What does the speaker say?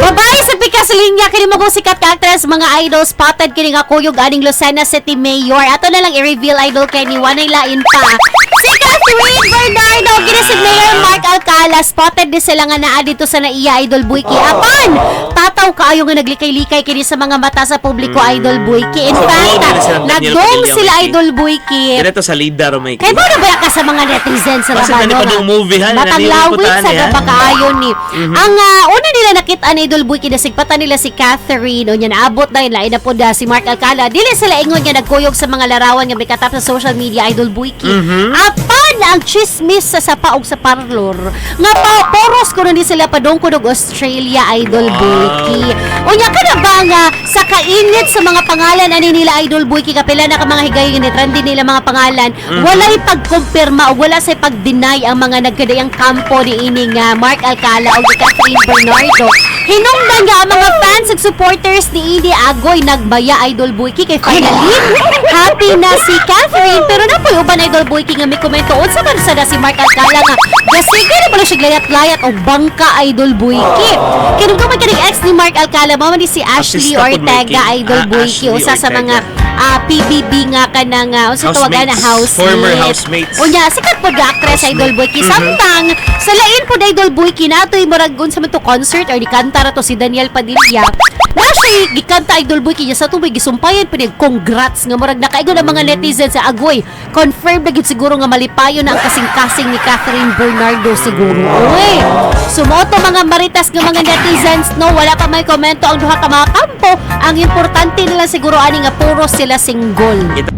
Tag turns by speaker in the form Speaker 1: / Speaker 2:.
Speaker 1: Babae sa pikas linya kini mo sikat ka actress, mga idol, spotted kini nga kuyog aning Lucena City Mayor. Ato na lang i-reveal, Idol Kenny, wanay lain pa. Si Kathryn Bernardo kini si Mayor Mark Alcala, spotted din sila nga naa dito sa naiya, Idol Boyki. Apan tataw kaayo nga naglikay-likay kini sa mga mata sa publiko, Idol Boyki. In
Speaker 2: So,
Speaker 1: fact,
Speaker 2: duol nila sila Daniel
Speaker 1: nagdong
Speaker 2: Padilla,
Speaker 1: sila,
Speaker 2: Mikey.
Speaker 1: Idol Boyki.
Speaker 2: Ganito sa leader, Mikey.
Speaker 1: Kay ba na ba ka sa mga netizens sa
Speaker 2: Basta
Speaker 1: Rabano
Speaker 2: nani pa
Speaker 1: nga?
Speaker 2: dong movie, ha?
Speaker 1: Batang
Speaker 2: Nani
Speaker 1: lawit
Speaker 2: putaan,
Speaker 1: sa
Speaker 2: eh, ha?
Speaker 1: gabakaayon ni. Ang una nila nakita ni Idol Boyki, nasigpatan nila si Catherine o niya naabot na yun, lain na po da si Mark Alcala. Dili sila ingon nga nagkuyog sa mga larawan nga may katap sa social media, Idol Boyki. Apan ang chismis sa sapa og sa parlor nga pa, poros kuno ni sila padung kuno og Australia, Idol Boyki. Unya ka na ba nga sa kainit sa mga pangalan ani nila, Idol Boyki, kapila na ka mga higayon ni trending nila mga pangalan, walay pagkumpirma o wala say pag-deny ang mga nagkadayang kampo ni ining Mark Alcala o ni Kathryn Bernardo. Hinungdan nga ang mga fans ug supporters ni ini agoy nagbaya, Idol Boyki, kay finally happy na si Catherine, pero napoy uban, Idol Boyki, nga may komento unsa man sa na si Mark Alcala nga gasige na pala siya layat-layat og bangka, Idol Boyki. Kinungkong man kining ex ni Mark Alcala mao man ni si Ashley
Speaker 2: Artista pod,
Speaker 1: Ortega,
Speaker 2: Mikey.
Speaker 1: Idol
Speaker 2: Ah,
Speaker 1: Boyki,
Speaker 2: Ashley
Speaker 1: usa sa
Speaker 2: Ortega.
Speaker 1: mga PBB nga kanang unsa tawagan na
Speaker 2: Housemates.
Speaker 1: housemate.
Speaker 2: Former housemates.
Speaker 1: Unya sikat pod nga actress, Idol Boyki. Samtang sa lain pod, Idol Boyki, natoy murag unsa man to concert or gikanta ra to si Daniel Padilla. Na siya gikanta, Idol Boyki, niya sa tubig gisumpayan pa niya congrats nga murag nakaigon ang mga netizens sa agoy. Confirm na gid siguro nga malipayon na ang kasing-kasing ni Kathryn Bernardo siguro. Uy. Sumoto mga maritas nga mga netizens, no, wala pa may komento ang duha ka mga kampo. Ang importante nila siguro ani nga puro sila single.
Speaker 2: Kita